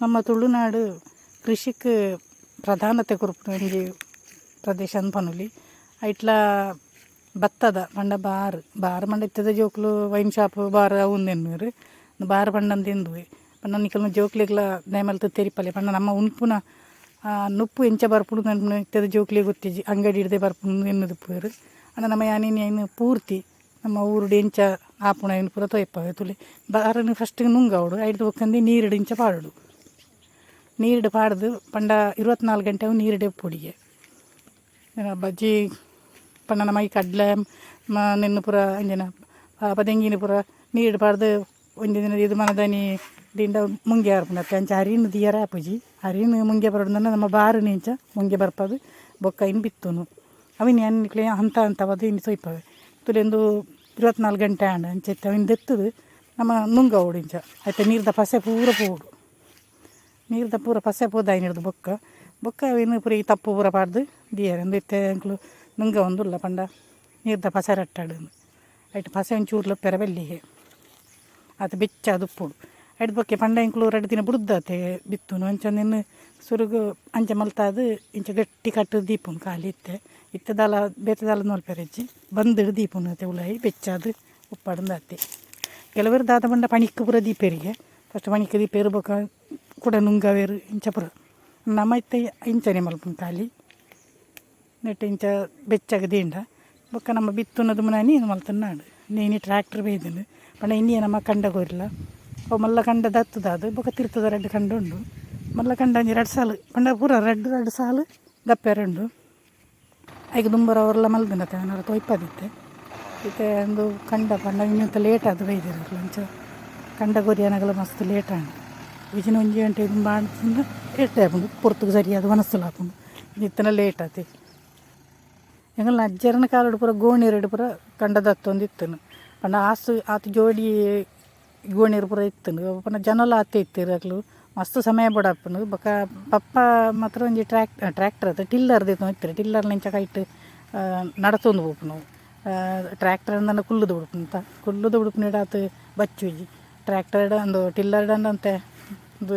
ನಮ್ಮ ತುಳುನಾಡು ಕೃಷಿಕ್ ಪ್ರಧಾನತೆ ಕೊರ್ಪುನ ಒಂಜಿ ಪ್ರದೇಶ ಪನೊಲಿ. ಐಟ್ಲ ಭತ್ತದ ಪಂಡ ಬಾರ್ ಬಾರ್ ಪಂಡ ಇತ್ತೆದ ಜೋಕುಲು ವೈನ್ ಶಾಪ್ ಬಾರ್ ಅವು ಉಂದೆನ್ನುವೆರ್. ಬಾರ್ ಪಂಡ ತಿಂದುವೆ ಪಂಡ ನಿಕಲ್ನ ಜೋಕ್ಲೆಗ್ಲ ದಯಮಲ್ತ್ ತೆರಿಪಲೆ. ಪಂಡ ನಮ್ಮ ಉನ್ಪುನ ನುಪ್ಪು ಎಂಚ ಬರ್ಪುಂಡು ಪನ್ಪುನ ಇತ್ತೆದ ಜೋಕ್ಲೆಗ್ ಗೊತ್ತಿಜ್ಜಿ. ಅಂಗಡಿ ಇಡ್ದೆ ಬರ್ಪುಂಡು ಎನ್ನುದು ಇಪ್ಪುವೆರ್. ಆಂಡ ನಮ ಯಾನ್ ಇನಿ ಐನ್ ಪೂರ್ತಿ ನಮ್ಮ ಊರುಡು ಎಂಚ ಆಪುನ ಐನ್ ಪೂರ ತೋಯಿಪಾವೆ ತೂಲೆ. ಬಾರನ್ ಫಸ್ಟ್ ನುಂಗವೊಡು, ಐಡ್ದ್ ಬೊಕ್ಕಂದಿ ನೀರ್ಡ್ ಇಂಚ ಪಾಡೊಡು. ನೀರ್ಡ್ ಪಾಡ್ದು ಪಂಡ 24 ಗಂಟೆ ಅವು ನೀರ್ಡೆ ಉಪ್ಪೊಡಿಗೆ. ಬಜ್ಜಿ ಪಂಡ ನಮ್ಮ ಈ ಕಡಲೆ ನೆನ್ನ್ ಪೂರ ಅಂಚಿನ ಪದೆಂಗಿನ ಪೂರ ನೀರ್ಡ್ ಪಾಡ್ದು ಒಂಜಿ ದಿನ ಇದು ಮನದಾನಿ ದಿಂಡ ಮುಂಗೆ ಆರ್ಪುಂಡು ಅತ್ತೆ. ಅಂಚ ಅರಿನ್ ದೀಯರೆ ಆಪುಜಿ. ಅರಿನ್ ಮುಂಗೆ ಬರೊಡು ನಮ್ಮ ಬಾರುನು ಇಂಚ ಮುಂಗೆ ಬರ್ಪದು ಬೊಕ್ಕ ಐನ್ ಬಿತ್ತುನು. ಅವಿನ್ ಯಾನ್ ನಿಕ್ಲೆ ಹಂತ ಹಂತವಾದ್ ಇನಿ ತೋಯಿಪವೆ ತೂಲೆ. ಉಂದು 24 ಗಂಟೆ ಆಂಡ್. ಅಂಚ ಇತ್ತೆ ಅವಿನ್ ದೆತ್ತುದು ನಮ ನುಂಗವೊಡು ಇಂಚ. ಐತ ನೀರ್ದ ಪಸೆ ಪೂರ ಪೋವೊಡು. ನೀರ್ದ ಪೂರ ಪಸೆ ಪೋದಾಯಿನಿಡ್ದು ಬೊಕ್ಕ ಬೊಕ್ಕ ಅವೆನ್ ಪೂರ ಈ ತಪ್ಪು ಪೂರ ಪಾಡ್ದು ದೀಯೆರ್. ಉಂದು ಇತ್ತೆ ಎಂಕುಲು ನುಂಗವೊಂದುಲ್ಲ. ಪಂಡ ನೀರ್ದ ಪಸೆ ರಟ್ಟಡ್. ಐಟ್ ಪಸೆ ಒಂಚೂರ್ಲ ಉಪ್ಪೆರೆ ಬಲ್ಲಿಗೆ, ಆತ್ ಬೆಚ್ಚಾದ್ ಉಪ್ಪೊಡು. ಐಡ್ದ್ ಬೊಕ್ಕ ಪಂಡ ಎಂಕುಲು ರಡ್ಡ್ ದಿನ ಬುಡ್ದಾತೆ ಬಿತ್ತುನು. ಅಂಚ ನೆನ್ನ್ ಸುರುಗು ಅಂಚ ಮಲ್ತಾದ್ ಇಂಚ ಗಟ್ಟಿ ಕಟ್ಟ್ ದೀಪುನು ಖಾಲಿ. ಇತ್ತೆ ಇತ್ತೆ ದಾಲ ಬೇತೆ ದಾಲ ಮಲ್ಪೆರೆ ಇಜ್ಜಿ. ಬಂದ್ಡ್ ದೀಪುನು ಅತೆ, ಉಲಾಯಿ ಬೆಚ್ಚಾದ್ ಉಪ್ಪಡ್ಂದಾತೆ. ಕೆಲವೆರ್ ದಾದ ಪಂಡ ಪಣಿಕ್ ಪೂರ ದೀಪೆರಿಗೆ. ಫಸ್ಟ್ ಪಣಿಕ್ ದೀಪೆರ್, ಬೊಕ್ಕ ಕುಡ ನುಂಗವೆರ್ ಇಂಚ ಪೂರ. ನಮ ಇತ್ತೆ ಇಂಚನೆ ಮಲ್ಪುನು. ಖಾಲಿ ನೆಟ್ ಇಂಚ ಬೆಚ್ಚಗೆ ದೀಂಡ ಬೊಕ್ಕ ನಮ್ಮ ಬಿತ್ತುನದು ಮುನಾನಿ ಮಲ್ತುನಾಡು. ಇನಿ ಟ್ರ್ಯಾಕ್ಟರ್ ಬೈದ್ಂಡ್ ಪಂಡ ಇನಿಯೇ ನಮ್ಮ ಕಂಡ ಕೊರ್ಲ. ಅವು ಮಲ್ಲ ಕಂಡ ದತ್ತದಾದ್ ಬೊಕ್ಕ ತಿರ್ತದ ರಡ್ಡ್ ಕಂಡ ಉಂಡು. ಮಲ್ಲ ಕಂಡ ಒಂಜಿ ರಡ್ಡ್ ಸಾಲು ಪಂಡ ಪೂರ ರಡ್ಡ್ ರಡ್ಡ್ ಸಾಲು ದಪ್ಪೆರೆ ಉಂಡು. ಐಕ್ ದುಂಬರ ಅವರೆಲ್ಲ ಮಲ್ದ್ಂಡತ್ತೆ, ಅವನರ ತೊಯ್ಪದಿತ್ತೆ. ಇತ್ತೆ ಉಂದು ಕಂಡ ಪಂಡ ಇನ್ನಂತ ಲೇಟ್ ಆದ್ ಬೈದೆರ್. ಅಂಚ ಕಂಡ ಕೊರಿಯನಗಲ ಮಸ್ತ್ ಲೇಟ್ ಆಂಡ್. ವಿಜಿನ ಒಂಜಿ ಗಂಟೆ ದುಂಬು ಆಂಡ ಎಡ್ಡೆ ಆಪುಂಡು, ಪೊರ್ತುಗು ಸರಿಯಾದ್ ವನಸುಲ ಆಪುಂಡು. ಇತ್ತನ ಲೇಟ್ ಆತೆ. ಎಂಕಲ್ನ ಅಜ್ಜೆರ್ನ ಕಾಲಡ್ ಪೂರ ಗೋಣಿಯೆರೆಡ್ ಪೂರ ಕಂಡ ದತ್ತೊಂದಿತ್ತುನು. ಪಂಡ ಆಸು ಆತ್ ಜೋಡಿ ಗೋಣಿಯರು ಪೂರ ಇತ್ತುಂಡು. ಪಂಡ ಜನಲ ಆತೆ ಇತ್ತೆರ್ ಅಕ್ಲು. ಮಸ್ತ್ ಸಮಯ ಬೋಡಾಪುಂಡು. ಬೊಕ ಪಪ್ಪ ಮಾತ್ರ ಒಂಜಿ ಟ್ರ್ಯಾಕ್ಟರ್ ಅತ್ ಟಿಲ್ಲರ್ ದೆತೊಂದಿತ್ತೆರ್. ಟಿಲ್ಲರ್ನ ಇಂಚ ಕೈಟ್ ನಡತೊಂದು ಪೋಪುನವು. ಟ್ರ್ಯಾಕ್ಟರ್ ಅಂದಂಡ ಕುಲ್ಲುದು ಬುಡ್ಪುನು. ಕುಲ್ಲುದು ಬುಡ್ಪುನೆಡ್ ಆತ್ ಬಚ್ಚುಜಿ. ಟ್ರ್ಯಾಕ್ಟರ್ಡ್ ಅಂದು ಟಿಲ್ಲರ್ಡ್ ಅಂದಂತೆ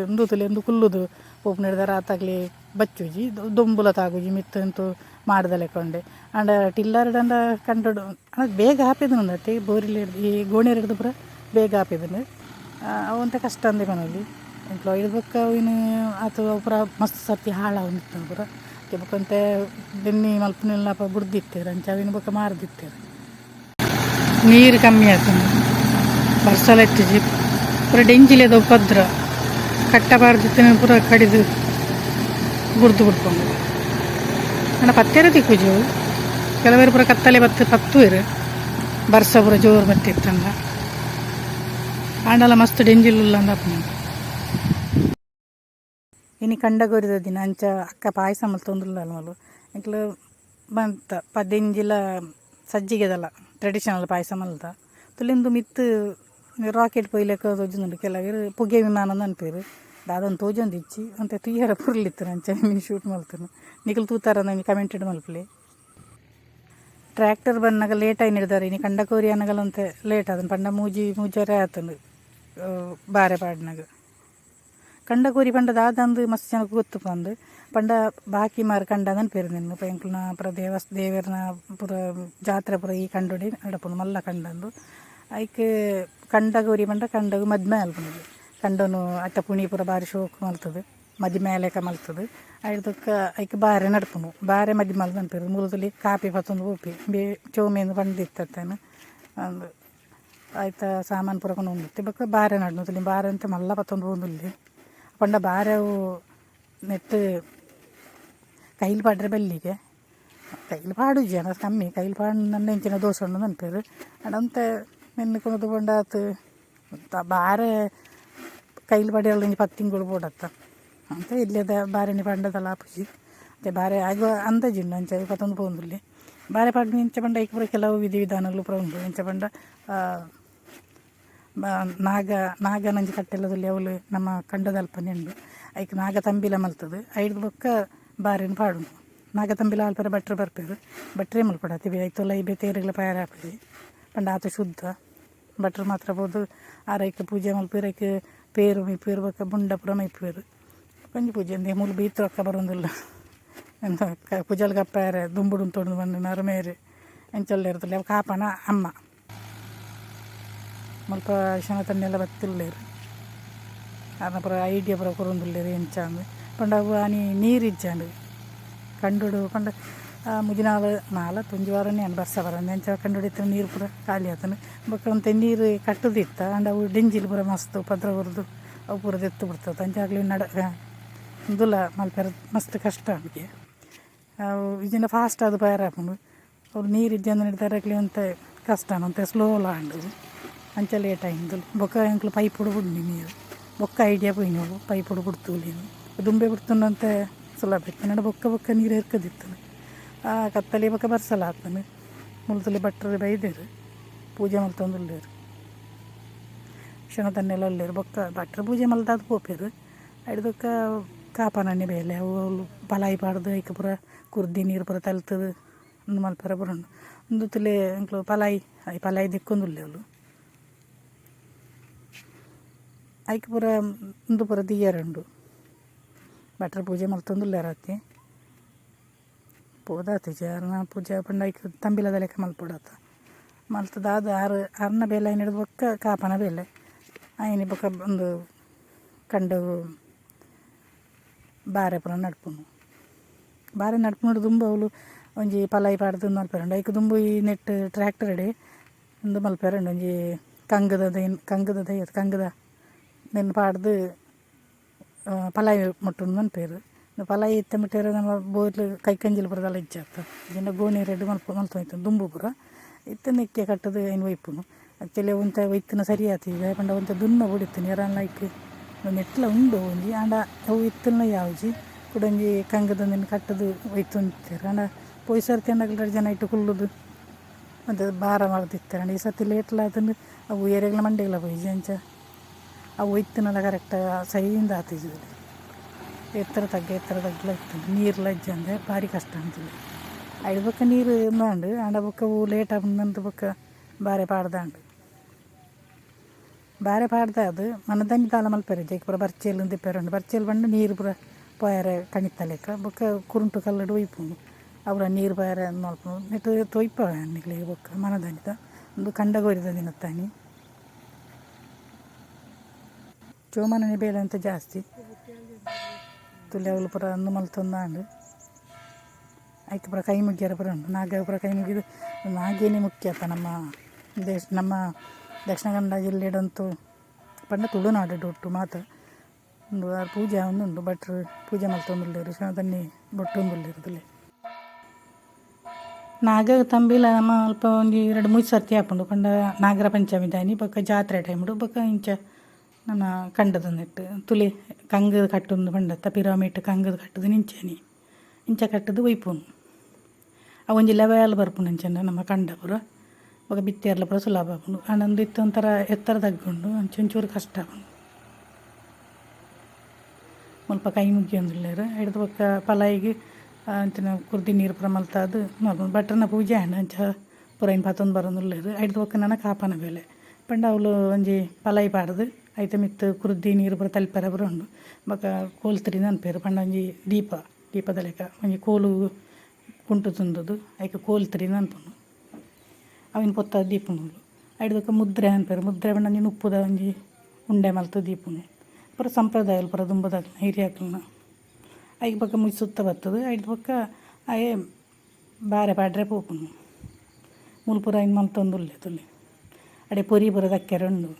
ಉಂದು ತೂಲೆ, ಉಂದು ಕುಲ್ಲುದು ಪೋಪುನೆಡ್ದಾರ ಆತಾಗ್ಲಿ ಬಚ್ಚುಜಿ, ದೊಂಬುಲ ತಾಗುಜಿ, ಮಿತ್ತ್ ಅಂತೂ ಮಾಡ್ದ ಲೆಕ್ಕ ಉಂಡೆ. ಆಂಡ ಟಿಲ್ಲರ್ಡ್ ಕಂಡೊಡು ಬೇಗ ಆಪೆದುಂಡು ಅತ್ತೆ. ಬೋರಿಲ್ ಈ ಗೋಣಿಯೆರ್ಡ್ದ್ ಪೂರ ಬೇಗ ಆಪೆದುಂಡು. ಅವು ಒಂತೆ ಕಷ್ಟ ಅಂದೆ ಪನೊಲಿ ಎಂಕ್ಲ. ಐಡ್ ಬೊಕ್ಕ ಅವಿನ್ ಆತ್ ಪೂರ ಮಸ್ತ್ ಸರ್ತಿ ಹಾಳಾವೊಂದಿತ್ತುಂಡು ಪೂರ. ಬೊಕ್ಕ ಒಂತೆ ಬೆನ್ನಿ ಮಲ್ಪುನೆಲ್ಲ ಬುಡ್ದಿತ್ತೆರ್. ಅಂಚ ಅವಿನ್ ಬೊಕ್ಕ ಮಾರ್ದಿತ್ತೆರ್. ನೀರು ಕಮ್ಮಿ ಆತುಂಡು, ಬರ್ಸಲ ಇತ್ತಿಜಿ. ಪೂರ ಡೆಂಜಿಲೆದ ಉಪದ್ರ. ಕಟ್ಟ ಪಾಡ್ದಿತ್ತಿನ ಪೂರ ಕಡಿದು ಬುಡ್ದು ಬುಡ್ಪುಂಡು. ಆಂಡ ಪತ್ತೆರ ತಿಕ್ಕುಜಿ ಅವು. ಕೆಲವೆರ್ ಪೂರ ಕತ್ತಲೆ ಬತ್ತ್ ಪತ್ತುವೆರ್, ಬರ್ಸ ಪೂರ ಜೋರು ಬತ್ತಿತ್ತಂಡ. ಆಂಡಲ ಮಸ್ತ್ ಡೆಂಜಿಲ್ ಉಲ್ಲ ಅಂದ್. ಇನಿ ಕಂಡಗೋರಿದ ದಿನ. ಅಂಚ ಅಕ್ಕ ಪಾಯಸ ಮಲ್ತೊಂದುಲ್ಲಲ್ ಮಲು. ಎಂಕ್ಲು ಬಂತ ಪದೆಂಜಿಲ ಸಜ್ಜಿಗೆದಲ್ಲ ಟ್ರೆಡಿಷನಲ್ ಪಾಯಸ ಮಲ್ತ. ತುಲಿಂದು ಮಿತ್ತ್ ರಾಕೆಟ್ ಪೋಯಿಲೆಕ್ಕ ತೋಜೊಂದುಂಡು. ಕೆಲವೆರ್ ಪುಗೆ ವಿಮಾನ ಅನ್ಪೆರ್. ದಾದನ ತೋಜೊಂದಿಜ್ಜಿ, ಒಂತೆ ತೂಯರ ಪೊರ್ಲಿತ್ತು. ಅಂಚ ಮಿನಿ ಶೂಟ್ ಮಲ್ತುನು. ನಿಕುಲು ತೂತಾರ ಒಂಜಿ ಕಮೆಂಟೆಡ್ ಮಲ್ಪುಲೆ. ಟ್ರ್ಯಾಕ್ಟರ್ ಬನ್ನಗ ಲೇಟ್ ಆಯಿನ. ಇನಿ ಕಂಡಕೋರಿ ಅನಗಲ ಒಂತೆ ಲೇಟ್ ಆತುಂಡು. ಪಂಡ ಮೂಜಿ ಮೂಜರೆ ಆತುಂಡು ಬಾರೆ ಪಾಡ್ನಗ. ಕಂಡಕೋರಿ ಪಂಡ ದಾದಂದು ಮಸ್ತ್ ಜನಕ್ ಗೊತ್ತುಪಂದ್. ಪಂಡ ಬಾಕಿ ಮಾರ್ ಕಂಡ ಅನ್ಪೆರ್ ನೆನ್ನ್. ಎಂಕಲ್ನ ಪೂರ ದೇವೆರ್ನ ಪೂರ ಜಾತ್ರೆ ಪೂರ ಈ ಕಂಡೊಡೆ ನಡಪುಂಡು. ಮಲ್ಲ ಕಂಡಂದು. ಐಕ್ ಕಂಡಗೋರಿ ಪಂಡ ಕಂಡಗ್ ಮದ್ಮೆ ಆಲ್ಪುನದು. ಕಂಡೊನು ಅತ್ತ ಪುಣಿ ಪೂರ ಬಾರಿ ಶೋಕು ಮಲ್ತುದು ಮದಿಮೆ ಲೆಕ ಮಲ್ತುದು ಐಡ್ದ್ ಬೊಕ್ಕ ಐಕ್ ಬಾರೆ ನಡ್ಪುನು. ಬಾರೆ ಮದಿಮಾಲ್ ಪನ್ಪೆರ್. ಮೂಲದಲ್ಲಿ ಕಾಪಿ ಪತ್ತೊಂದು ಪೋಪಿ ಬೇ ಚೌಮೇಂದ್ ಪಂಡಿತ್ತತ್ತೇನು ಅಂದ್. ಐತ ಸಾಮಾನು ಪೂರ ಕೊನೊಂದಿತ್ತೆ. ಬೊಕ್ಕ ಬಾರೆ ನಡ್ನೊಂದುಲ್ಲೆ. ಬಾರೆ ಅಂತೆ ಮಲ್ಲ ಪತ್ತೊಂದು ಪೋವೊಂದುಲ್ಲೆ. ಪಂಡ ಬಾರೆ ಅವು ನೆಟ್ಟ್ ಕೈಲ್ ಪಾಡ್ರೆ ಬಲ್ಲಿಗೆ. ಕೈಲ್ ಪಾಡುಜಿ ಆಂಡ ಕಮ್ಮಿ. ಕೈಲ್ ಪಾಡ್ಂಡ ಎಂಚಿನ ದೋಷ ಉಂಡು ಪನ್ಪೆರ್. ಆಂಡ ಒಂತೆ ಮೆನ್ನು ಕೊನೊದು ಪಂಡ ಆತ್ ಬಾರೆ ಕೈಲ್ ಪಾಡ್ಯೆರ ಒಂಜಿ ಪತ್ತ್ ತಿಂಗೊಳು ಬೋಡತ್ತ ಅಂತ. ಎಲ್ಯದ ಬಾರೆನೆ ಪಂಡದಲ ಆಪುಜಿ. ಅಂಚ ಬಾರೆ ಆಗ ಅಂದಾಜು ಉಂಡು, ಅಂಚ ಪತ್ತೊಂದು ಪೋವೊಂದುಲ್ಲೆ. ಬಾರೆ ಪಾಡ್ನ ಎಂಚ ಪಂಡ ಐಕ್ ಪೂರ ಕೆಲವು ವಿಧಿ ವಿಧಾನಗಳು ಪೂರ ಉಂಡು. ಎಂಚ ಪಂಡ ನಾಗ ನಾಗನಂಜಿ ಕಟ್ಟೆಲ್ಲದಲ್ಲಿ ಅವ್ಲು ನಮ್ಮ ಕಂಡದಲ್ಪನೆ ಉಂಡು. ಐಕ್ ನಾಗ ತಂಬಿಲ ಮಲ್ತುದು ಐಡ್ದ್ ಬೊಕ್ಕ ಬಾರೆನ್ ಪಾಡುನು. ನಾಗ ತಂಬಿಲ ಆಲ್ಪೆರೆ ಭಟ್ರು ಬರ್ಪೆರ್. ಭಟ್ರೇ ಮಲ್ಪೊಡಾತೆ. ಐತೋಲ ಈ ಬೇತೆ ಏರೆಗ್ಲ ಪಾಯೆರೆ ಆಪುಜಿ. ಪಂಡ ಆತ್ ಶುದ್ಧ. ಭಟ್ರು ಮಾತ್ರ ಪೋದು ಆರೈಕ್ ಪೂಜೆ ಮಲ್ಪುವೆರ್ ಐಕ್ ಪೇರ್ ಮೈಪುವೆರ್ ಬೊಕ ಬೊಂಡ ಪೂರ ಮೈಪುವೆರ್ ಒಂಜಿ ಪೂಜೆ ಉಂದೆ ಮೂಲು ಬೀತ್‌ರೊಕ್ಕ ಬರೊಂದುಲ್ಲ ಎಂತ ಕುಜಲ್ ಕಪ್ಪಾಯೆರೆ ದುಂಬುಡು ಉಂತೊಡು ಪಂದ್ ನರಮೇರ್ ಎಂಚ ಉಲ್ಲೆರ್ ತೂಲೆ ಅವು ಕಾಪನ ಅಮ್ಮ ಮುಲ್ಪ ಶನತನ್ನೆಲ್ಲ ಬತ್ತುಲ್ಲೆರ್ ಆರ್ನ ಪೂರ ಐಡಿಯಾ ಪೂರ ಕೊರೊಂದುಲ್ಲೆರ್ ಎಂಚಾಂದ್ ಪಂಡ ಅವು ಆನಿ ನೀರ್ ಇಜ್ಜಾಂಡ್ ಕಂಡೊಡು ಪಂಡ ಮುಜಿನಾಲ್ ನಾಲ್ ಅತ್ತ್ ಒಂಜಿ ವಾರನೆ ಆಂಡ್ ಬರ್ಸ ಬರಂದೆ ಅಂಚ ಕಂಡೊಡು ಇತ್ತಿನ ನೀರು ಪೂರ ಖಾಲಿ ಆತುಂಡು ಬೊಕ ಒಂತೆ ನೀರು ಕಟ್ಟುದಿತ್ತ ಆಂಡ ಅವು ಡೆಂಜಿಲ್ ಪೂರ ಮಸ್ತ್ ಉಪದ್ರ ಕೊರ್ದು ಅವು ಪೂರ ದೆತ್ತ್ ಬುಡ್ತದೆ ಅಂಚ ಅಕ್ಲೆಗ್ ನಡ ಉಂದುಲ ಮಲ್ಪೆರೆ ಮಸ್ತ್ ಕಷ್ಟ ಆಪುಜಿ ಅವು ಇಜ್ಜಿಂಡ ಫಾಸ್ಟ್ ಆದ್ ಪೋಯೆರೆ ಆಪುಂಡು ಅವು ನೀರು ಇಜ್ಜಂದಿನ ಅಕ್ಲೆಗ್ ಒಂತೆ ಕಷ್ಟ ಒಂತೆ ಸ್ಲೋ ಲ ಆಂಡ್ ಅಂಚ ಲೇಟ್ ಆಯಿಂದು ಬೊಕ ಎಂಕ್ಲು ಪೈಪುಡು ಬುಡ್ನಿ ನೀರು ಬೊಕ್ಕ ಐಡಿಯಾ ಪೋಯಿನವು ಪೈಪುಡು ಬುಡ್ತೊಲಿ ದುಂಬೆ ಬುಡ್ತುಂಡ ಒಂತೆ ಸುಲಭ ಇತ್ತಿನಂಡ ಬೊಕ್ಕ ಬೊಕ್ಕ ನೀರು ಎರ್ಕದಿತ್ತುಂಡು ಆ ಕತ್ತಲೆ ಬೊಕ ಬರ್ಸಲ ಆತುಂಡು ಮುಲ್ತುಲಿ ಭಟ್ರು ಬೈದೆರ್ ಪೂಜೆ ಮಲ್ತೊಂದುಲ್ಲೆರ್ ಕ್ಷಣತನ್ನೆಲ್ಲ ಉಲ್ಲೆರ್ ಬೊಕ್ಕ ಭಟ್ರು ಪೂಜೆ ಮಲ್ತಾದ್ ಪೋಪೆರ್ ಐಡ್ ಬೊಕ್ಕ ಕಾಪನನೆ ಬೇಲೆ ಅವು ಅವ್ಲು ಪಲಾಯಿ ಪಾಡ್ದ್ ಐಕ್ ಪೂರ ಕುರ್ದಿ ನೀರು ಪೂರ ತಲ್ತುದು ಉಂದು ಮಲ್ಪೆರೆ ಪೂರ ಉಂಡು ಉಂದು ತೂಲೆ ಎಂಕ್ಲು ಪಲಾಯಿ ಪಲಾಯಿ ದೆಕ್ಕೊಂದುಲ್ಲೆ ಅವ್ಲು ಐಕ್ ಪೂರ ಉಂದು ಪೂರ ದೀಯರೆ ಉಂಡು ಭಟ್ರು ಪೂಜೆ ಮಲ್ತೊಂದುಲ್ಲೆರ್ ಅತೆ ಪೋದಾತಿಜಿ ಆರ್ನ ಪೂಜೆ ಪಂಡ ಐಕ್ ತಂಬಿಲದ ಲೆಕ್ಕ ಮಲ್ಪೊಡಾತ ಮಲ್ತ್ ದಾದ ಆರ್ ಆರ್ನ ಬೇಲೆ ಆಯಿನೆಡ್ದ್ ಬೊಕ್ಕ ಕಾಪನ ಬೇಲೆ ಆಯಿನಿ ಬೊಕ್ಕ ಉಂದು ಕಂಡೊಗು ಬಾರೆ ಪೂರ ನಡ್ಪುನು ಬಾರೆ ನಡ್ಪುನಡು ದುಂಬು ಅವ್ಲು ಒಂಜಿ ಪಲಾಯಿ ಪಾಡ್ದ್ ಉಂದು ಮಲ್ಪೆರೆ ಉಂಡು ಐಕ್ ದುಂಬು ಈ ನೆಟ್ಟ್ ಟ್ರ್ಯಾಕ್ಟರ್ ಡ್ ಉಂದು ಮಲ್ಪೆರೆ ಉಂಡು ಒಂಜಿ ಕಂಗ್‌ದ ದೈ ಕಂಗ್‌ದ ದೈ ಅತ್ತ್ ಕಂಗ್‌ದ ನೆನ್ ಪಾಡ್ದ್ ಪಲಾಯಿ ಮೊಟ್ಟುನು ಪನ್ಪೆರ್ ಪಲಾಯಿ ಇತ್ತೆ ಮುಟ್ಟೆರೆ ನಮ ಬೋರ್ಲು ಕೈಕಂಜಿಲು ಪೂರ ದಾಲ ಇಜ್ಜತ್ತ ಇಜ್ಜಿಂಡ ಗೋಣಿ ರೆಡ್ ಮಲ್ಪ ಮಲ್ತೊಂದಿತ್ತ ದುಂಬು ಪೂರ ಇತ್ತೆ ನೆಕ್ಕೆ ಕಟ್ಟುದು ಐನ್ ಒಯ್ಪುನು. ಆಕ್ಚುಲಿ ಒಂತೆ ಒಯ್ತುಂಡ ಸರಿ ಆತಿಜಿ ದಾಯೆ ಪಂಡ ಒಂತೆ ದುನ್ನ ಬೋಡಿತ್ತುಂಡು ಏರಾಂಡಲ ಐಕ್ ನೆಟ್ಲ ಉಂಡು ಒಂಜಿ ಆಂಡ ಅವು ಇತ್ತುಂಡ ಯಾವುಜಿ ಕುಡೊಂಜಿ ಕಂಗ್‌ದ ಉಂದೆನ್ ಕಟ್ಟುದು ಒಯ್ತೊಂದಿತ್ತೆರ್ ಆಂಡ ಪೋಯಿ ಸರ್ತಿ ಆಂಡ ಅಕುಲು ರಡ್ಡ್ ಜನ ಐಟ್ ಕುಲ್ಲುದು ಒಂತೆ ಭಾರ ಮಲ್ತಿತ್ತೆರ್ ಆಂಡ ಈ ಸರ್ತಿ ಲೇಟ್‌ಲ ಆತುಂಡು ಅವು ಏರೆಗ್ಲ ಮಂಡೆಗ್ಲ ಪೋಯಿಜಿ ಅಂಚ ಅವು ಒಯ್ತುಂಡಲ ಕರೆಕ್ಟ್ ಸೈಂದ್ ಆತಿಜಿ ಎತ್ತರ ತಗ್ಗ್ ಎತ್ತರ ತಗ್ಗ್‌ಲ ಇತ್ತುಂಡು ನೀರ್ಲ ಇಜ್ಜಂದೆ ಬಾರಿ ಕಷ್ಟ ಆಂಡ್ ಐಡ್ ಬೊಕ ನೀರು ಉಂದು ಆಂಡ್ ಆಂಡ ಬೊಕ ಒವು ಲೇಟ್ ಆಪುಂಡು ಬೊಕ ಬಾರೆ ಪಾಡ್ದಾಂಡ್ ಬಾರೆ ಪಾಡ್ದಾದ್ ಮನದಾನಿ ದಾಲ ಮಲ್ಪೆರೆ ಇಜ್ಜಿ ಐಕ್ ಪೂರ ಬರ್ಚೆಲ್ ದೆಪ್ಪೆರೆ ಉಂಡು ಬರ್ಚೆಲ್ ಪಂಡ ನೀರು ಪೂರ ಪೋಯೆರೆ ಕಣಿತ ಲೆಕ್ಕ ಬೊಕ ಕುರುಂಟು ಕಲ್ಲುಡು ಒಯ್ಪುಂಡು ಅವು ನೀರು ಪೋಯೆರೆ ಉಂದು ಮಲ್ಪುಂಡು ನೆಟ್ಟ್ ತೊಯ್ಪವೆ ನಿಕ್ಲೆಗ್ ಬೊಕ ಮನದಾನಿದ ಉಂದು ಕಂಡ ಕೋರಿದ ದಿನತ್ತಾನಿ ಚೋಮನನೆ ಬೇಲೆ ಒಂತೆ ಜಾಸ್ತಿ ತುಲೆ ಅವ್ಲು ಪೂರ ಉಂದು ಮಲ್ತೊಂದಾಂಡ್ ಐಕ್ ಪೂರ ಕೈ ಮುಗಿಯರೆ ಪೂರ ಉಂಡು ನಾಗ ಪೂರ ಕೈ ಮುಗಿದು ನಾಗೇನೆ ಮುಖ್ಯ ಅತ್ತ ನಮ್ಮ ದೇಶ ನಮ್ಮ ದಕ್ಷಿಣ ಕನ್ನಡ ಜಿಲ್ಲೆಡಂತೂ ಪಂಡ ತುಳುನಾಡು ಒಟ್ಟು ಮಾತ ಉಂದು ಆರ್ ಪೂಜೆ ಆವೊಂದುಂಡು ಭಟ್ರು ಪೂಜೆ ಮಲ್ತೊಂದುಲ್ಲೆರ್ ತನ್ನಿ ಬೊಟ್ಟೊಂದುಲ್ಲೆರ್ ತೂಲೆ. ನಾಗ ತಂಬಿಲ ನಮ ಅಲ್ಪ ಒಂಜಿ ರಡ್ಡ್ ಮೂಜಿ ಸರ್ತಿ ಆಪುಂಡು ಪಂಡ ನಾಗರ ಪಂಚಮಿ ದಾನಿ ಬೊಕ ಜಾತ್ರೆ ಟೈಮ್ ಡು ಬೊಕ ಇಂಚ ನಮ ಕಂಡದ ನೆಟ್ಟ್ ತುಲೆ ಕಂಗ್ ಕಟ್ಟುಂದು ಪಂಡತ್ತ ಪಿರಮಿಡ್ ಕಂಗ್ ಕಟ್ಟುದು ಇಂಚನೆ ಇಂಚ ಕಟ್ಟುದು ಒಯ್ಪುನು ಅವು ಒಂಜಿ ಲೆವೆಲ್ ಬರ್ಪುಂಡು ಅಂಚನೆ ನಮ್ಮ ಕಂಡ ಪೂರ ಬೊಕ ಬಿತ್ತೆರ್ಲ ಪೂರ ಸುಲಭ ಆಪುಂಡು ಆಂಡ ಉಂದು ಇತ್ತೆ ಒಂಥರ ಎತ್ತರ ತಗ್ಗುಂಡು ಅಂಚ ಒಂಚೂರು ಕಷ್ಟ ಆಪುಂಡು. ಮುಲ್ಪ ಕೈ ಮುಗಿಯೊಂದುಲ್ಲೆರ್ ಐಡ್ದ್ ಬೊಕ ಪಲಾಯಿಗ್ ಅಂಚಿನ ಕುರ್ದಿ ನೀರು ಪೂರ ಮಲ್ತಾದ್ ಮಲ್ಪುನು ಭಟ್ರನ ಪೂಜೆ ಆಂಡ್ ಅಂಚ ಪೂರ ಐನ್ ಪತೊಂದು ಬರೊಂದುಲ್ಲೆರ್ ಐಡ್ದ್ ಬೊಕ ನನ ಕಾಪನ ಬೇಲೆ ಪಂಡ ಅವ್ಲು ಒಂಜಿ ಪಲಾಯಿ ಪಾಡ್ದ್ ಐತ ಮಿತ್ತ್ ಕುರ್ದಿ ನೀರು ಪೂರ ತಲ್ಪೆರೆ ಪೂರ ಉಂಡು ಬೊಕ ಕೋಲ್ತಿರಿ ಪನ್ಪೆರ್ ಪಂಡ ಒಂಜಿ ದೀಪ ದೀಪದ ಲೆಕ ಒಂಜಿ ಕೋಲು ಕುಂಟು ತುಂದುದು ಐಕ್ ಕೋಲ್ತಿರಿ ಪನ್ಪುನು ಅವೆನ್ ಪೊತ್ತಾದ್ ದೀಪುನು ಐಡ್ದ್ ಬೊಕ ಮುದ್ರೆ ಪನ್ಪೆರ್ ಮುದ್ರೆ ಪಂಡ ಒಂಜಿ ನುಪ್ಪುದ ಒಂಜಿ ಉಂಡೆ ಮಲ್ತ್ ದೀಪುನು ಪೂರ ಸಂಪ್ರದಾಯಲು ಪೂರ ದುಂಬುದಕ್ಲ್ನ ಹಿರಿಯಕ್ಲ್ನ ಐಕ್ ಬೊಕ ಮುಜಿ ಸುತ್ತ ಬತ್ತುದು ಐಡ್ದ್ ಬೊಕ ಆಯೆ ಬಾರೆ ಪಾಡ್ರೆ ಪೋಪುನು ಮೂಲು ಪೂರ ಐನ್ ಮಲ್ತೊಂದುಲ್ಲೆ ತೂಲೆ ಅಡೆ ಪೊರಿ ಪೂರ ದಕ್ಕೆರೆ ಉಂಡು.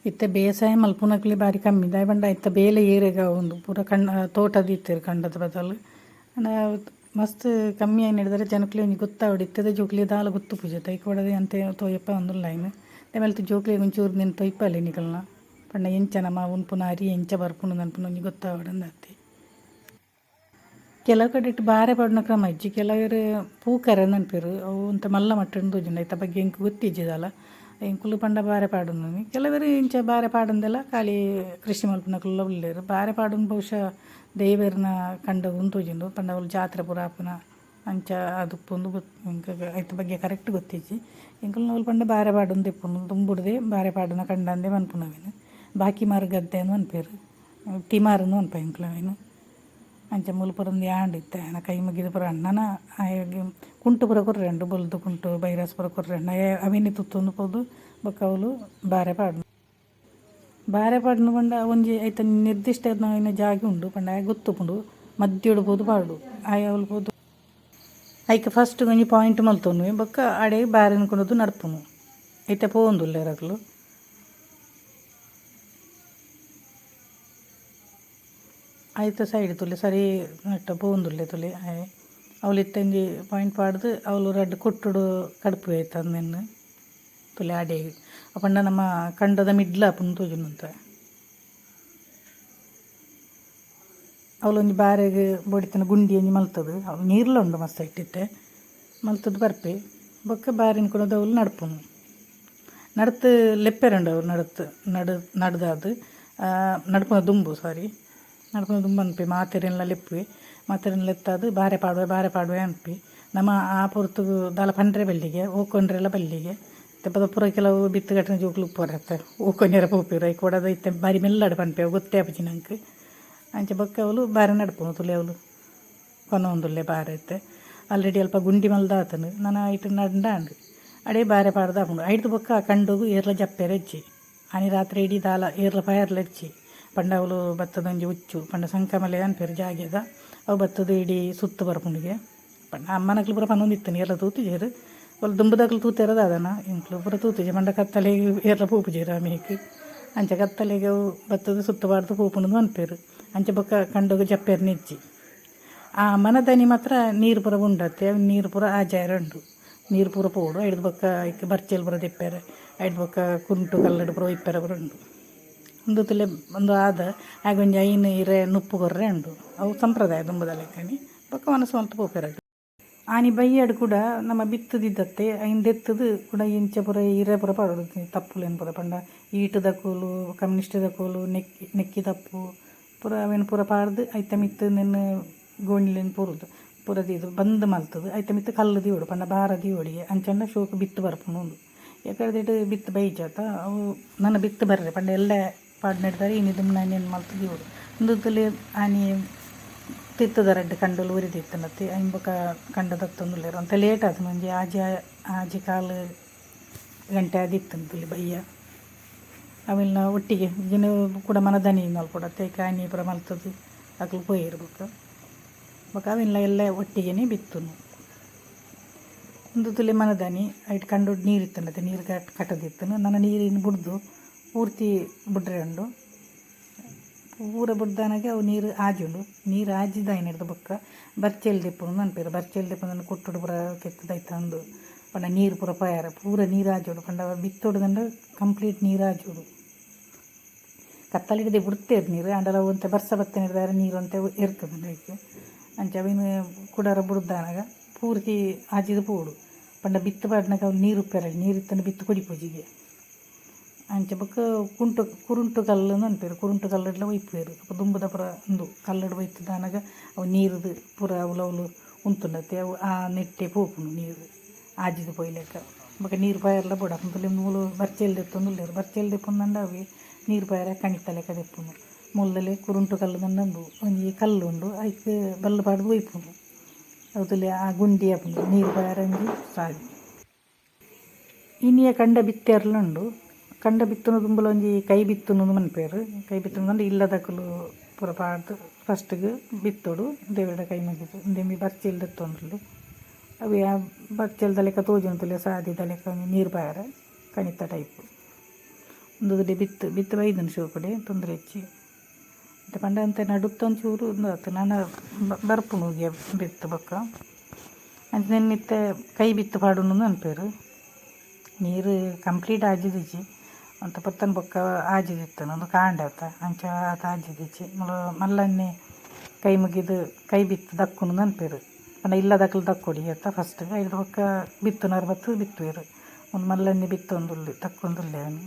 ಇತ್ತೆ ಬೇಸಾಯ ಮಲ್ಪುನಕ್ಲೆ ಬಾರಿ ಕಮ್ಮಿ ದಾಯೆ ಪಂಡ ಇತ್ತೆ ಬೇಲೆ ಏರೆಗ್ ಆವೊಂದು ಪೂರ ಕಣ್ಣ ತೋಟ ದೀತೆರ್ ಕಂಡದ ಬದಲು ಆಂಡ ಮಸ್ತ್ ಕಮ್ಮಿ ಆಯಿನೆಡ್ದಾರ ಜನಕ್ಲೆಗ್ ಒಂಜಿ ಗೊತ್ತಾವೊಡು ಇತ್ತೆದ ಜೋಕ್ಲೆಗ್ ದಾಲ ಗೊತ್ತುಪ್ಪುಜಿ ಅತ್ತ ಐಕ್ ಬೋಡಾದ್ ಅಂತೆ ತೋಯಪ್ಪ ಪನೊಂದುಲ್ಲ ಐನ್ ದಾಯೆ ಮಲ್ತ್ ಜೋಕ್ಲೆಗ್ ಒಂಚೂರು ನೆನ್ ತೊಯ್ಪಾಲೆ ನಿಕಲ್ನ ಪಂಡ ಎಂಚ ನಮ ಉನ್ಪುನ ಅರಿ ಎಂಚ ಬರ್ಪುಂಡು ಪನ್ಪುನ ಒಂಜಿ ಗೊತ್ತಾವೊಡು ಅತೆ. ಕೆಲವು ಕಡೆಟ್ ಬಾರೆ ಪಾಡುನ ಕ್ರಮ ಇಜ್ಜಿ ಕೆಲವೆರ್ ಪೂಕರೆ ಪನ್ಪೆರ್ ಅವು ಒಂತೆ ಮಲ್ಲ ಮಟ್ಟುಡು ತೋಜುಂಡು ಐತ ಬಗ್ಗೆ ಎಂಕ್ ಗೊತ್ತಿಜ್ಜಿ ದಾಲ ಎಂಕುಲು ಪಂಡ ಬಾರೆ ಪಾಡುನ ಕೆಲವೆರ್ ಇಂಚ ಬಾರೆ ಪಾಡಂದೆಲ ಖಾಲಿ ಕೃಷಿ ಮಲ್ಪುನಕುಲ್ಲ ಉಲ್ಲೆರ್ ಬಾರೆ ಪಾಡುನ ಬಹುಶಃ ದೇವೆರ್ನ ಕಂಡೊಗು ತೋಜುಂಡು ಪಂಡ ಅವ್ಲು ಜಾತ್ರೆ ಪೂರ ಆಪುನ ಅಂಚ ಆದುಪ್ಪುಂದು ಎಂಕ್ ಐತ ಬಗ್ಗೆ ಕರೆಕ್ಟ್ ಗೊತ್ತಿಜ್ಜಿ. ಎಂಕಲ್ನ ಅವ್ಲು ಪಂಡ ಬಾರೆ ಪಾಡೊಂದು ಇಪ್ಪುನು ದುಂಬುಡ್ದೆ ಬಾರೆ ಪಾಡುನ ಕಂಡಂದೆ ಪನ್ಪುನ ಅವೆನ್ ಬಾಕಿಮಾರ್ ಗದ್ದೆ ಅಂದ್ ಪನ್ಪೆರ್ ತಿಮಾರುಂದು ಪನ್ಪ ಎಂಕುಲು ಅವೆನ್. ಅಂಚ ಮೂಲು ಪೂರ ಉಂದು ಆಂಡ್ ಇತ್ತೆ ಆಯನ ಕೈ ಮುಗಿದ್ ಪೂರ ಆಂಡ್ ನನ ಆಯಗ್ ಕುಂಟು ಪೂರ ಕೊರ್ರೆ ಉಂಡು ಬೊಲ್ದು ಕುಂಟು ಬೈರಾಸ್ ಪೂರ ಕೊರ್ರೆ ಉಂಡು ಆಯೆ ಅವೆನೆ ತುತ್ತೊಂದು ಪೋದು ಬೊಕ ಅವ್ಲು ಬಾರೆ ಪಾಡುನು. ಬಾರೆ ಪಾಡುನು ಪಂಡ ಒಂಜಿ ಐತ ನಿರ್ದಿಷ್ಟ ಆಯಿನ ಜಾಗೆ ಉಂಡು ಪಂಡ ಆಯಗ್ ಗೊತ್ತುಪ್ಪುಂಡು ಮದ್ಯೊಡು ಪೋದು ಪಾಡೊಡು ಆಯೆ ಅವ್ಲು ಪೋದು ಐಕ್ ಫಸ್ಟ್ ಒಂಜಿ ಪಾಯಿಂಟ್ ಮಲ್ತೊನುವೆ ಬೊಕ್ಕ ಅಡೆ ಬಾರೆನ್ ಕೊನೊದು ನಡ್ಪುನು ಇತ್ತೆ ಪೋವೊಂದುಲ್ಲೆರ್ ಅಕುಲು. ಐತ ಸೈಡ್ ತೂಲೆ ಸರಿ ನೆಟ್ಟ ಪೋವೊಂದುಲ್ಲೆ ತೂಲೆ ಆಯೆ ಅವ್ಲು ಇತ್ತೆ ಒಂಜಿ ಪಾಯಿಂಟ್ ಪಾಡ್ದ್ ಅವ್ಲು ರಡ್ಡ್ ಕೊಟ್ಟುಡು ಕಡ್ಪುವೆ ಐತ ಉಂದೆನ್ ತೂಲೆ ಅಡೆಗ್ ಅಪಂಡ ನಮ ಕಂಡದ ಮಿಡ್ಲ್ ಆಪುಂಡು ತೋಜುಂಡು ಒಂತೆ. ಅವ್ಲೊಂಜಿ ಬಾರೆಗ್ ಬೋಡಿತ್ತಿನ ಗುಂಡಿ ಒಂಜಿ ಮಲ್ತುದು ಅವು ನೀರ್ಲ ಉಂಡು ಮಸ್ತ್ ಐಟ್ ಇತ್ತೆ ಮಲ್ತುದು ಬರ್ಪೆ ಬೊಕ್ಕ ಬಾರೆನ್ ಕೊನೊದು ಅವ್ಲು ನಡ್ಪುನು ನಡ್ತ್ ಲೆಪ್ಪೆರುಂಡು ಅವ್ರು ನಡತ್ ನಡ್ ನಡ್ದಾದ್ ನಡ್ಪುನ ದುಂಬು ಸಾರಿ ನಡ್ಪುನ ದುಂಬು ಪನ್ಪೆ ಮಾತೆರೆನ್ಲ ಲೆಪ್ಪುವೆ ಮಾತೆರೆನ್ ಲೆತ್ತಾದ್ ಬಾರೆ ಪಾಡುವೆ ಬಾರೆ ಪಾಡುವೆ ಪನ್ಪೆ ನಮ ಆ ಪೊರ್ತುಗು ದಾಲ ಪಂಡ್ರೆ ಬಲ್ಲಿಗೆ ಓಕೊಂಡ್ರೆಲ ಬಲ್ಲಿಗೆ ಇತ್ತೆ ಪೂರ ಕೆಲವು ಬಿತ್ತ್ ಕಟ್ಟಿನ ಜೋಕುಲು ಉಪ್ಪುವೆರ್ ಓಕೊನ್ಯೆರೆ ಪೋಪೆರ್ ಐಕ್ ಬೋಡಾದ್ ಇತ್ತೆ ಬಾರಿ ಮೆಲ್ಲಡ್ ಪನ್ಪೆ ಅವು ಗೊತ್ತೇ ಆಪುಜಿ ನಂಕ್. ಅಂಚ ಬೊಕ್ಕ ಅವ್ಲು ಬಾರೆ ನಡ್ಪುನು ತೂಲೆ ಅವ್ಲು ಕೊನೊವೊಂದುಲ್ಲೆ ಬಾರೆ ಇತ್ತೆ ಆಲ್ರೆಡಿ ಅಲ್ಪ ಗುಂಡಿ ಮಲ್ದಾತುಂಡು ನನ ಐಟ್ ನಡ್ಂಡ ಆಂಡ್ ಅಡೆ ಬಾರೆ ಪಾಡ್ದ್ ಆಪುಂಡು ಐಡ್ದ್ ಬೊಕ್ಕ ಕಂಡೊಗು ಏರ್ಲ ಜಪ್ಪೆರೆ ಇಜ್ಜಿ ಆನಿ ರಾತ್ರೆ ಇಡೀ ದಾಲ ಏರ್ಲ ಪೋಯೆರ್ಲ ಇಜ್ಜಿ ಪಂಡ ಅವ್ಲು ಬತ್ತುದು ಒಂಜಿ ಉಚ್ಚು ಪಂಡ ಸಂಕಮಲೆ ಪನ್ಪೆರ್ ಜಾಗೆದ ಅವು ಬತ್ತುದು ಇಡೀ ಸುತ್ತು ಬರ್ಪುಂಡುಗೆ ಪಂಡ ಅಮ್ಮನಕ್ಲು ಪೂರ ಪನೊಂದಿತ್ತೆರ್ ಏರ್ಲ ತೂತುಜೆರ್ ಅವ್ಲು ದುಂಬುದಕ್ಲು ತೂತೆರ ದಾದನ ಎಂಕ್ಲು ಪೂರ ತೂತುಜಿ ಪಂಡ ಕತ್ತಲೆಗ್ ಏರ್ಲ ಪೋಪುಜೆರ್ ಆಮೇಕ್ ಅಂಚ ಕತ್ತಲೆಗ್ ಅವು ಬತ್ತುದು ಸುತ್ತು ಪಾಡ್ದು ಪೋಪುಂಡು ಪನ್ಪೆರ್ ಅಂಚ ಬೊಕ್ಕ ಕಂಡೊಗು ಜಪ್ಪೆರ್ನೆ ಇಜ್ಜಿ. ಆ ಮನದನಿ ಮಾತ್ರ ನೀರು ಪೂರ ಉಂಡತ್ತೆ ಅವು ನೀರು ಪೂರ ಆಜಾಯೆರೆ ಉಂಡು ನೀರು ಪೂರ ಪೋಡು ಐಡ್ದ್ ಬೊಕ್ಕ ಐಕ್ ಬರ್ಚೆಲ್ ಪೂರ ದೆಪ್ಪೆರೆ ಐಡ್ದ್ ಬೊಕ್ಕ ಕುಂಟು ಕಲ್ಲುಡು ಪೂರ ಒಯ್ಪೆರೆ ಪೂರ ಉಂಡು. ಉಂದು ತೂಲೆ ಉಂದು ಆದ ಆಯಗ್ ಒಂಜಿ ಐನ್ ಇರೆ ನುಪ್ಪು ಕೊರ್ರೆ ಉಂಡು ಅವು ಸಂಪ್ರದಾಯ ದುಂಬುದ ಲೆಕ್ಕನೆ ಬೊಕ್ಕ ವನಸ್ ಮಲ್ತ್ ಪೋಪೆರ್ ಅಕುಲು. ಆನಿ ಬಯ್ಯಡ್ ಕುಡ ನಮ ಬಿತ್ತ್ ದಿದ್ದತ್ತೆ ಐನ್ ದೆತ್ತುದು ಕುಡ ಇಂಚ ಪೂರ ಇರೆ ಪೂರ ಪಾಡೊಡು ತಪ್ಪುಲೆನ್ ಪೂರ ಪಂಡ ಈಟುದಕುಲು ಕಮ್ಯುನಿಸ್ಟ್ ದಕುಲು ನೆಕ್ಕಿ ನೆಕ್ಕಿ ತಪ್ಪು ಪೂರ ಅವೆನ್ ಪೂರ ಪಾಡ್ದ್ ಐತ ಮಿತ್ತ್ ನೆನ್ನ್ ಗೋಣಿಲೆನ್ ಪೂರುದು ಪೂರ ದೀದ್ ಬಂದ್ ಮಲ್ತುದು ಐತ ಮಿತ್ತ್ ಕಲ್ಲ್ ದೀವೊಡು ಪಂಡ ಭಾರ ದೀವೊಡಿಗೆ ಅಂಚಂಡ ಶೋಕು ಬಿತ್ತ್ ಬರ್ಪುಂಡು ಉಂದು ಏಕರ್ದಿಡ್ ಬಿತ್ತ್ ಬೈಜತ ಅವು ನನ ಬಿತ್ತ್ ಬರ್ರೆ ಪಂಡ ಎಲ್ಲೆ ಪಾಡ್ನೆಡ್ದಾರ ಇನಿ ದುಂಬುನಾನಿ ಮಲ್ತ್ ದೀವೊಡು ಉಂದು ತೂಲೆ ಆನಿ ತಿರ್ತುದ ರಡ್ಡ್ ಕಂಡೊಲು ಒರಿದಿತ್ತುಂಡತ್ತೆ ಐನ್ ಬೊಕ ಕಂಡ ದತ್ತೊಂದುಲ್ಲೆರ್ ಒಂತೆ ಲೇಟ್ ಆತುಂಡು ಒಂಜಿ ಆಜಿ ಆಜಿ ಕಾಲು ಗಂಟೆ ಆದಿತ್ತುಂಡು ತೂಲೆ ಬಯ್ಯ ಅವೆಲ್ಲ ಒಟ್ಟಿಗೆ ಜಿನ ಕುಡ ಮನದನಿ ಮಲ್ಪೊಡತ್ತೆ ಐಕ್ ಆನಿ ಪೂರ ಮಲ್ತುದು ಅಕುಲು ಪೋಯೆರ್ ಬೊಕ ಬೊಕ ಅವೆನ್ಲ ಎಲ್ಲೆ ಒಟ್ಟಿಗೆನೆ ಬಿತ್ತುನು. ಉಂದು ತೂಲೆ ಮನದನಿ ಐಟ್ ಕಂಡೊಡು ನೀರು ಇತ್ತುಂಡತ್ತೆ ನೀರು ಕಟ್ಟುದಿತ್ತುಂಡು ನನ ನೀರಿನ್ ಬುಡ್ದು ಪೂರ್ತಿ ಬುಡ್ರೆ ಉಂಡು ಪೂರ ಬುಡ್ದಾನಗ ಅವು ನೀರು ಆಜುಂಡು ನೀರು ಆಜಿದಾಯಿನೆಡ್ದ್ ಬೊಕ್ಕ ಬರ್ಚೆಲ್ ದೆಪ್ಪುನು ಪನ್ಪೆರ್ ಬರ್ಚೆಲ್ ದೆಪ್ಪುನು ಕೊಟ್ಟುಡು ಪೂರ ಕೆತ್ತುದು ಐತ ಉಂದು ಪಂಡ ನೀರು ಪೂರ ಪೋಯೆರೆ ಪೂರ ನೀರು ಆಜೋಡು ಪಂಡ ಬಿತ್ತೊಡುದಂಡ ಕಂಪ್ಲೀಟ್ ನೀರು ಆಜೋಡು ಕತ್ತಲಿಡ್ದೆ ಬುಡ್ತೆರ್ ನೀರು ಆಂಡಲ ಒಂತೆ ಬರ್ಸ ಬತ್ತಿನೆಡ್ದಾವರ ನೀರು ಒಂತೆ ಎರ್ತುದುಂಡು ಐಕ್ ಅಂಚ ಅವೆನ್ ಕುಡೊರ ಬುಡ್ದಾನಗ ಪೂರ್ತಿ ಆಜಿದ್ ಪೋವೊಡು ಪಂಡ ಬಿತ್ತ್ ಪಾಡ್ನಗ ಅವು ನೀರು ಉಪ್ಪೆರೆ ನೀರು ಇತ್ತ್ಂಡ ಬಿತ್ತ್ ಕೊಡಿಪುಜಿಗೆ. ಅಂಚ ಬೊಕ್ಕ ಕುಂಟು ಕುರುಂಟು ಕಲ್ಲ್ ಪನ್ಪೆರ್ ಕುರುಂಟು ಕಲ್ಲುಡ್ಲ ಒಯ್ಪುವೆರ್ ಅಪ ದುಂಬುದ ಪೂರ ಉಂದು ಕಲ್ಲುಡು ಒಯ್ತುದಾನಗ ಅವು ನೀರುದು ಪೂರ ಅವ್ಲು ಅವ್ಲು ಉಂತುಂಡತೆ ಅವು ಆ ನೆಟ್ಟೆ ಪೋಪುಂಡು ನೀರು ಆಜಿದ್ ಪೋಯಿಲೆಕ್ಕ ಬೊಕ ನೀರು ಪೋಯೆರ್ಲ ಬೋಡು ಅಕುಲು ಮೂಲು ಬರ್ಚೆಲ್ ದೆತ್ತೊಂದುಲ್ಲೆರ್ ಬರ್ಚೆಲ್ ದೆಪ್ಪುಂದಂಡ ಅವೇ ನೀರು ಪೋಯೆರೆ ಕಣಿತ ಲೆಕ್ಕ ದೆಪ್ಪುನು ಮೂಲದಲ್ಲೇ ಕುರುಂಟು ಕಲ್ಲ್ ಪಂಡ ಉಂದು ಒಂಜಿ ಕಲ್ಲು ಉಂಡು ಐಕ್ ಬಲ್ಲ್ ಪಾಡ್ದ್ ಒಯ್ಪುನು ಅವು ತೂಲೆ ಆ ಗುಂಡಿ ಆಪುಂಡು ನೀರು ಪೋಯೆರೆ ಒಂಜಿ ಸಾದಿ. ಇನಿಯೆ ಕಂಡ ಬಿತ್ತೆರ್ಲ ಉಂಡು ಕಂಡ ಬಿತ್ತುನ ದುಂಬುಲ ಒಂಜಿ ಕೈ ಬಿತ್ತುನು ಪನ್ಪೆರ್ ಕೈ ಬಿತ್ತುನು ಪಂಡ ಇಲ್ಲದಕುಲು ಪೂರ ಪಾಡ್ದ್ ಫಸ್ಟ್ ಗ್ ಬಿತ್ತೊಡು ದೇವೆರ್ಡ ಕೈ ಮುಗಿದ್ ಉಂದೊಂಜಿ ಬರ್ಚೆಲ್ ದೆತ್ತೊಂದುಲ್ಲೆ ಅವ್ವೆ ಆ ಬರ್ಚೆಲ್ದ ಲೆಕ ತೋಜುಂಡು ತೂಲೆ ಸಾದಿದ ಲೆಕ ಒಂಜಿ ನೀರ್ ಪೋಯೆರೆ ಕಣಿತ ಟೈಪ್ ಉಂದು ತೂಲೆ ಬಿತ್ತ್ ಬಿತ್ತ್ ಬೈದ್ಂಡ್ ಶೋಕುಡೆ ತೊಂದರೆ ಇಜ್ಜಿ ಇತ್ತೆ ಪಂಡ ಒಂತೆ ನಡುತ ಒಂಚೂರು ಉಂದು ಆತ್ ನನ ಬರ್ಪುಂಡು ಬಿತ್ತ್ ಬೊಕ ಅಂಚನೆ ಇತ್ತೆ ಕೈ ಬಿತ್ತ್ ಪಾಡುನು ಪನ್ಪೆರ್ ನೀರು ಕಂಪ್ಲೀಟ್ ಆಜಿದಿಜಿ ಒಂತೆ ಪೊತ್ತನ್ ಬೊಕ್ಕ ಆಜಿದಿತ್ತುಂಡು ಉಂದು ಕಾಂಡೆ ಅತ ಅಂಚ ಆತ್ ಆಜಿದಿಜ್ಜಿ ಮೂಲು ಮಲ್ಲನ್ನೆ ಕೈ ಮುಗಿದ್ ಕೈ ಬಿತ್ತ್ ದಕ್ಕುನು ಪನ್ಪೆರ್ ಪಂಡ ಇಲ್ಲದಕುಲು ದಕ್ಕೊಡಿ ಅತ್ತ ಫಸ್ಟ್ ಐಡ್ದ್ ಬೊಕ್ಕ ಬಿತ್ತುನರ್ ಬತ್ತ್ ಬಿತ್ತುವೆರ್ ಉಂದು ಮಲ್ಲನ್ನೆ ಬಿತ್ತೊಂದುಲ್ಲೆ ದಕ್ಕೊಂದುಲ್ಲೆ ಆನಿ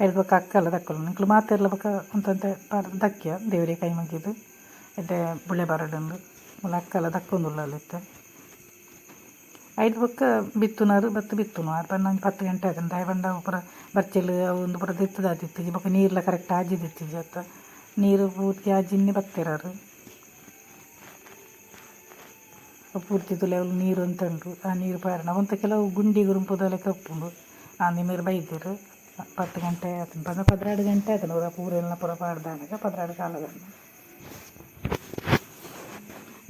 ಐಡ್ದ್ ಬೊಕ್ಕ ಅಕ್ಕಲ ದಕ್ಕೊಲು ನಿಕುಲು ಮಾತೆರ್ಲ ಬೊಕ ಒಂತೆ ಒಂತೆ ಪಾಡ್ದ್ ದಕ್ಕಿಯ ದೇವೆರೆಗ್ ಕೈ ಮುಗಿದ್ ಎಡ್ಡೆ ಬುಳೆ ಬರಡ್ ಇಂದ್ ಮೂಲು ಅಕ್ಕಲ ದಕ್ಕೊಂದುಲ್ಲಲ್ ಇತ್ತೆ. ಐಡ್ ಬೊಕ್ಕ ಬಿತ್ತುನಾರ್ ಬತ್ತ್ ಬಿತ್ತುನು ಆರ್ ಪನ್ನ ಒಂಜಿ 10 ಗಂಟೆ ಆತುಂಡು ದಾಯೆ ಪಂಡ ಅವು ಪೂರ ಬರ್ಚಲ್ ಅವು ಉಂದು ಪೂರ ದೆತ್ತ್ ದಾತಿತ್ತಿಜಿ ಬೊಕ್ಕ ನೀರ್ಲ ಕರೆಕ್ಟ್ ಆಜಿದಿತ್ತಿಜಿ ಅತ್ತ ನೀರು ಪೂರ್ತಿ ಆಜಿನ್ನಿ ಬತ್ತೆರ್ ಆರ್. ಪೂರ್ತಿ ತೂಲೆ ಅವ್ಲು ನೀರು ಉಂತುಂಡು ಆ ನೀರು ಪಾರುನ ಒಂತೆ ಕೆಲವು ಗುಂಡಿ ಗುರುಂಪುದ ಲೆಕ ಉಪ್ಪುಂಡು ಆಂದ್ ಇಂಬೆರ್ ಬೈದೆರ್ 10 ಗಂಟೆ ಆತುಂಡು ಪಂಡ 12 ಗಂಟೆ ಆತುಂಡು ಒರ ಪೂರೆಲ್ನ ಪೂರ ಪಾಡ್ದಾನಗ 12 ಕಾಲದಾನ.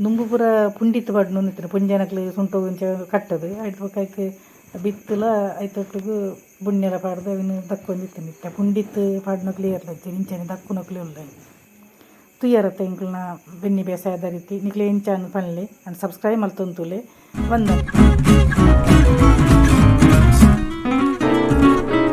ದುಂಬು ಪೂರ ಪುಂಡಿತ್ ಪಾಡ್ನೊಂದಿತ್ತೆರ್ ಪೊಂಜನಕ್ಲ್ ಸೊಂಟೊಗು ಇಂಚ ಕಟ್ಟುದು ಐಟ್ ಬೊಕ ಐಕ್ ಬಿತ್ತುಲ ಐತೊಟ್ಟುಗು ಬೊಣ್ಯಲ ಪಾಡ್ದ್ ಅವೆನ್ ದಕ್ಕೊಂದಿತ್ತೆರ್ ಇತ್ತೆ ಪುಂಡಿತ್ ಪಾಡುನಕುಲು ಏರ್ಲ ಇಜ್ಜೆರ್ ಇಂಚನೆ ದಕ್ಕುನಕುಲೇ ಉಲ್ಲೆರ್. ತೂಯರತ್ತ ಎಂಕಲ್ನ ಬೆನ್ನಿ ಬೇಸಾಯದ ರೀತಿ ನಿಕ್ಲೆ ಎಂಚ ಅಂದ್ ಪನ್ಲೆ ಅಂಡ್ ಸಬ್ಸ್ಕ್ರೈಬ್ ಮಲ್ತೊಂದು ತೂಲೆ ವಂದನೆ.